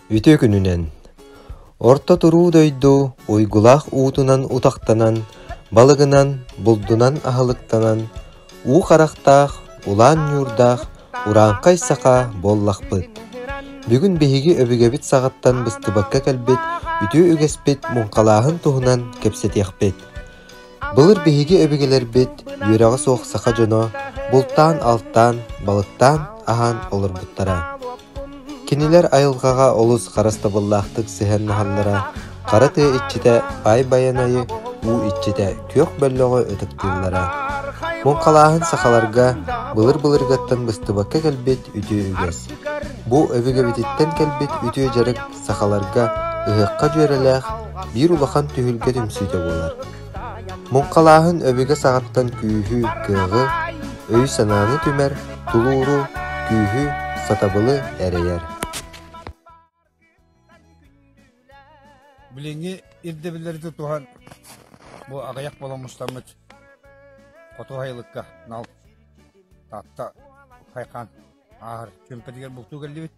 Үтүө күнүнэн! Орто туруу дойду уйгулаах уутунан утахтанан, балыгынан, булдунан аһылыктанан, уу харахтаах, улаан ньуурдаах урааҥхай саха буоллахпыт. Бүгүн биһиги өбүгэбит саҕаттан быстыбакка кэлбит үтүө үгэспит муҥхалааһын туһунан кэпсэтиэхпит. Былыр биһиги өбүгэлэрбит үөрэҕэ суох саха дьоно бултаан-алтаан, балыктаан аһаан олорбуттара. Кинилэр айылҕаҕа олус харыстабыллаахтык сыһыаннаһаллара, хара тыа иччитэ Баай Байанайы, уу иччитэ Күөх Бөллөҕү ытыктыыллара. Муҥхалааһын сахаларга былыр-былыргаттан быстыбакка кэлбит үтүө үгэс. Бу өбүгэбититтэн кэлбит үтүө дьарык сахаларга ыһыахха дьүөрэлээх биир улахан түһүлгэ түмсүүтэ буолар. Муҥхалааһын өбүгэ саҕаттан күүһү, кыаҕы, өйү-санааны түмэр, тулууру, күүһү, сатабылы эрэйэр. Билиҥҥи ирдэбиллэри тутуһан бу аҕыйах буолан мустаммыт хоту сайылыкка нал Таатта хайхаан ааһар чүмпэтигэр бултуу кэллибит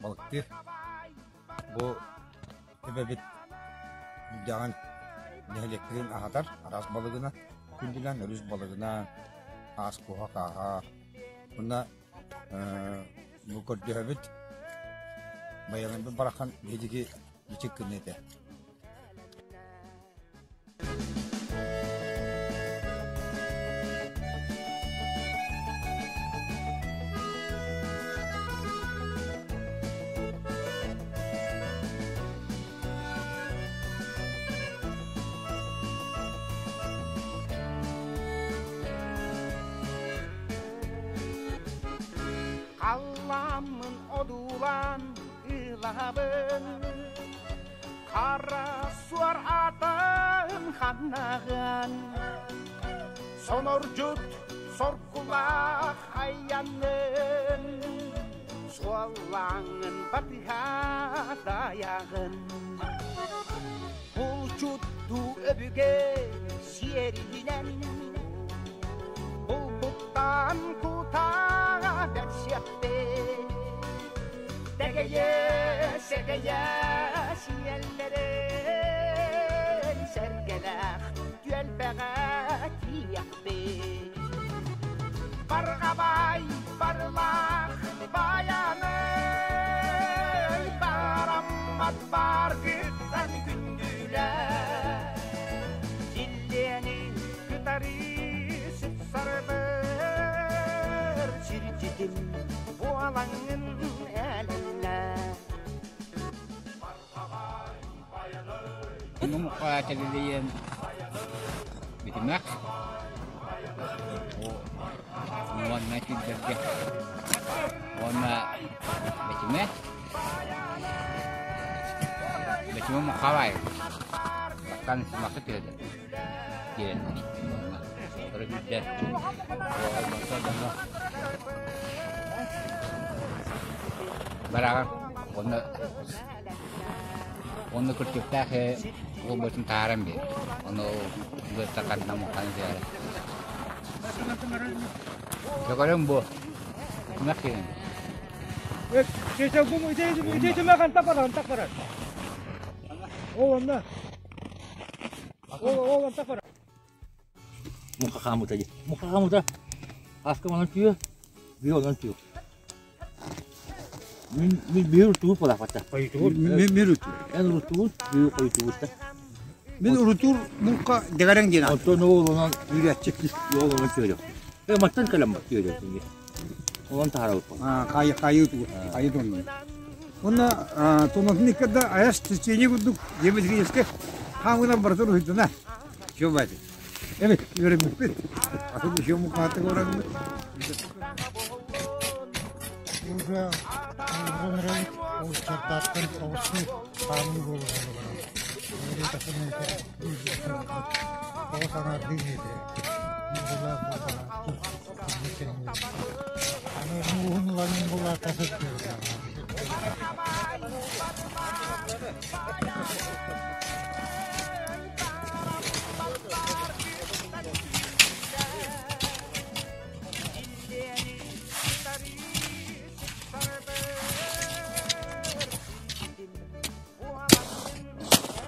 балыктыыр бу эбэбит Дьаҕан нэһилиэктэрин аһатар араас балыгына күндүлээн өрүс балыгына аас куһа хааһа уонна бу көрдөһөбүт байанайбыт барахан биһиги бичик гыныа этэ. Халлааммын одуулаан ыылаһабын Хара суор атын ханнаҕын Сонордьут соргулаах айанын Суоллааҥын батыһа дайаҕын Булчуттуу өбүгэ сиэринэн Булбуттан кутаҕа бэрсиэхпит Тэгэйэ, сэгэйэ сиэллэрин сэргэлээх түөлбэҕэ тиийэхпит. Барҕабай барылаах байанай бараммат баргыттан күндүлэ Дьиллиэни кытары сыпсарбыр сирдьитин буолаҥҥын Муҥха тэрилийэн бүтүмэх уонна сирдэргэ уонна бэтимэ бэтимэ муҥха баайы бастаан махса түһэллэр диэн сотору биирдэ дьоно бараҕар уонна уонна кырдьыктаах уолбутун таһааран биэр ону быыстапканан муҥханы түһэрэ Дьөгөрүм бу ытымах киһи Муха хаамыта дии. Муха хаамыта аска онон түйө, биир онон түйө. Мин мин биир уртугут буолаахпатта. Мин мин урутуур. Эн урутугут, биир хойтугутта. Мин урутуур муҥха дэгэрэҥ диэн Онтон ол онон үүрээччи. Ол онон түөрү. Э маттан кэлэн бар түөрү. Онон таһаарабыт. Хайы хайы тугу хайы тонну. Онно тонотун иккерде аяс течение курдук геометрически хаамынан барытын уһуйдуна. Все баати. Эбит, үөрэммиппит. Атын еще мукаатык бараммыт. Уже угунрайт ол чардааттан оҕустуу хаамыы буолуһан олорор. Оҕо саҥардыы этэ. Булаа Аны мууһун ыланын булаата сыттыыр.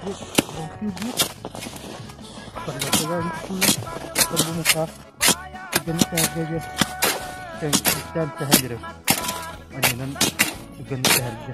Бу бултуур Паргатыгар бу муха үгэни тэһэргэ үктээн тэһэллэр. Анньынан үгэни тэһэргэ.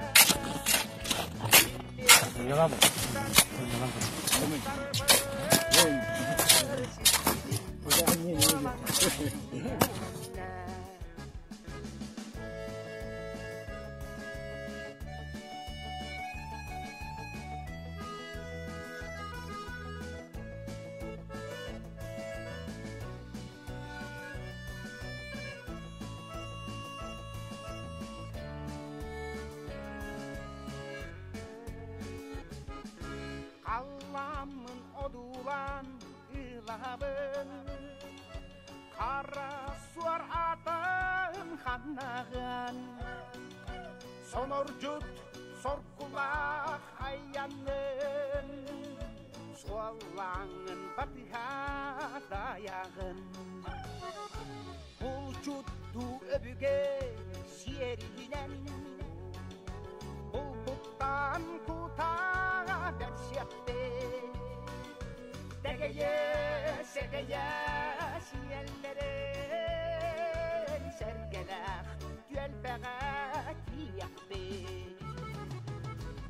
Халламмын одуулаан ылабын, Хара суор атын ханнаҕын, Сонордьут соргулаах айанын, Суоллааҥын батыһа дайаҕын. Булчуттуу өбүгэ сиэринэн Булбуттан кутаҕа бэрсиэхпит, Дэгэйэ, сэгэйэ сиэллэрин Сэргэлээх түөлбэҕэ тиийэхпит.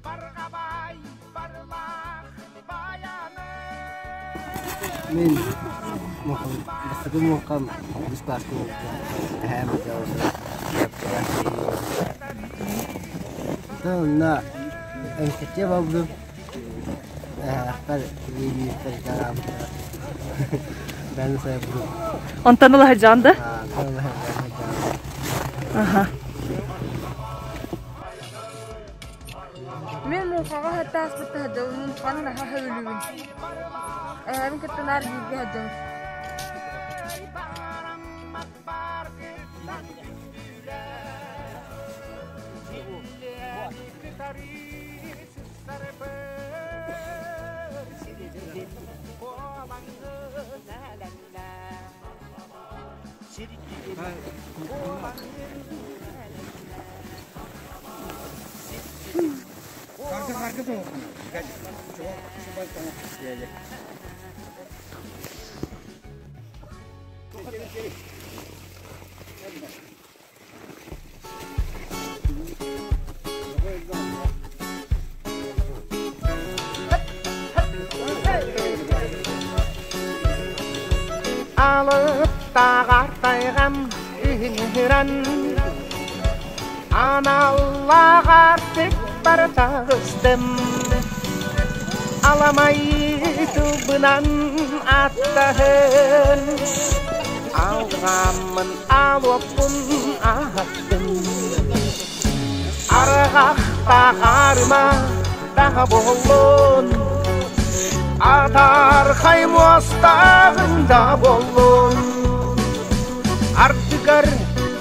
Барҕабай барылаах баяны Мин бастакы муҥхам үс класска буолбута. Эһээм Онно эмсэччи буолбутум. Эһээхпэр биирдэр дьараабыттара. Бэйэм сайбытым. Онтон ыла сылдьаҕын да? Аха. Мин муҥхаҕа саттааспыт таһырдьабын, муҥханы наһаа сөбүлүүбүн. Эһэбин кытта наар бииргэ сылдьабын. Алыптаах тайҕам үһүнүрэн Аналлаах аартыкпар таҕыстым Аламай тылбынан аттаһын Алҕааммын алуоппун аһаттым Арҕахтаах аарыма таһа буоллун Атаархай муостааҕын да буоллун Ардыгар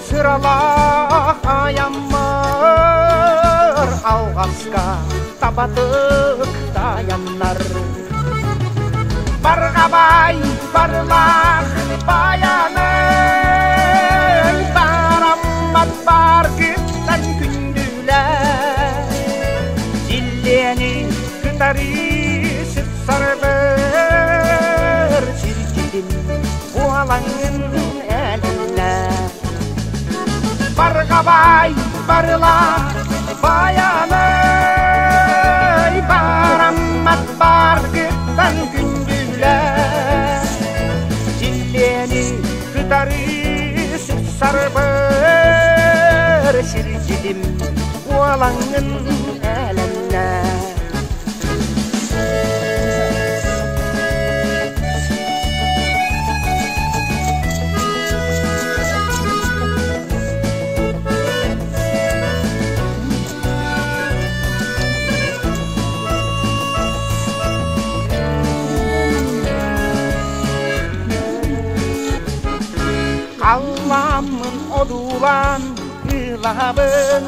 сыралаах айаммар Алҕаска табатык таайаннар Барҕабай барылаах баянай Бараммат баргыттан күндүлэр Силлиэни кытары сыпсарбыр Сирдьитин буолаҥҥын элэллэр Барҕабай барылаах баянай Бараммат баргыттан күндүлэр Силлиэни кытары сыпсарбыр Сирдьитим буолаҥҥын элэллэр Халлааммын одуулаан ылабын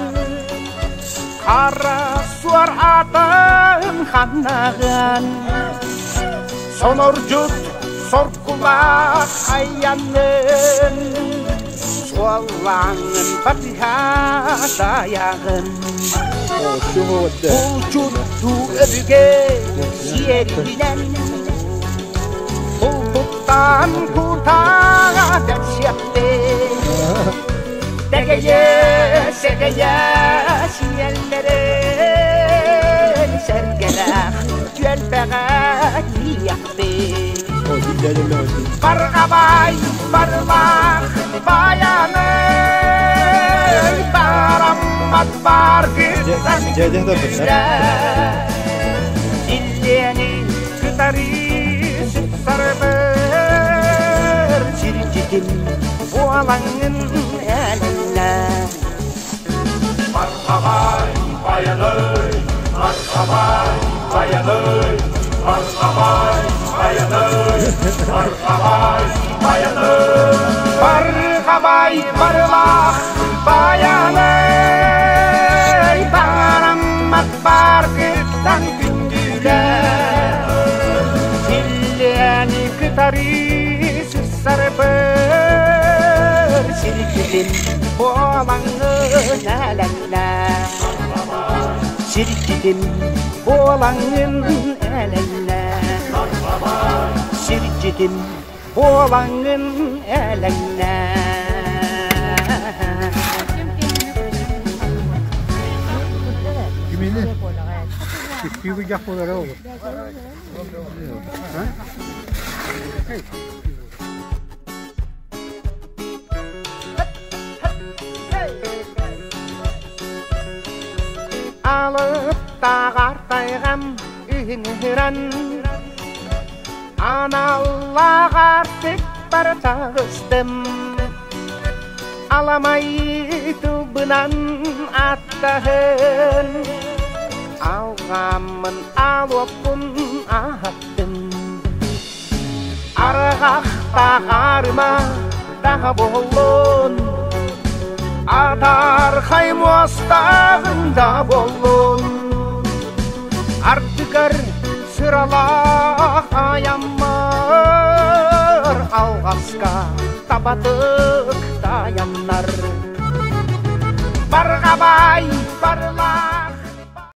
Хара суор атын ханнаҕын Сонордьут соргулаах айанын Суоллааҥын батыһа дайаҕын. Булчуттуу өбүгэ сиэринэн Бултуттан кутаҕа бэрсиэхпит Дэгэйэ, сэгэйэ сиэллэрин Сэргэлээх түөлбэҕэ тиийэхпит Барҕабай барылаах баяны Бараммат баргыттан күндүлэ Силлиэни кытары сыпсарбыр Сирдьитим буолаҥҥын элэллэ Мархабай баяный, мархабай баяный, мархабай баяный, мархабай баяный. Бархабай барылах баяный, бараммат баргыттан күндүлэ. Силлиэни кытары сыссарбыр сирдьитин буолаҥҥын элэллэ. Сирдьитин буолаҥҥын элэллэ. Сирдьитин буолаҥҥын элэллэ. Кимини? Күүгү буолара olur. Алыптаҕар тайҕам үһүҥүрэн Аналлааҕар тыкпар таҕыстым Аламай тылбынан аттаһын Алҕаммын алуоппун аһаттым Арҕахтаах аарыма даҕа буоллун Атаархай муостааҕын да буоллун Ардыгар сыралаах айаммар Алҕаска табатык таяннар Барҕабай барылаах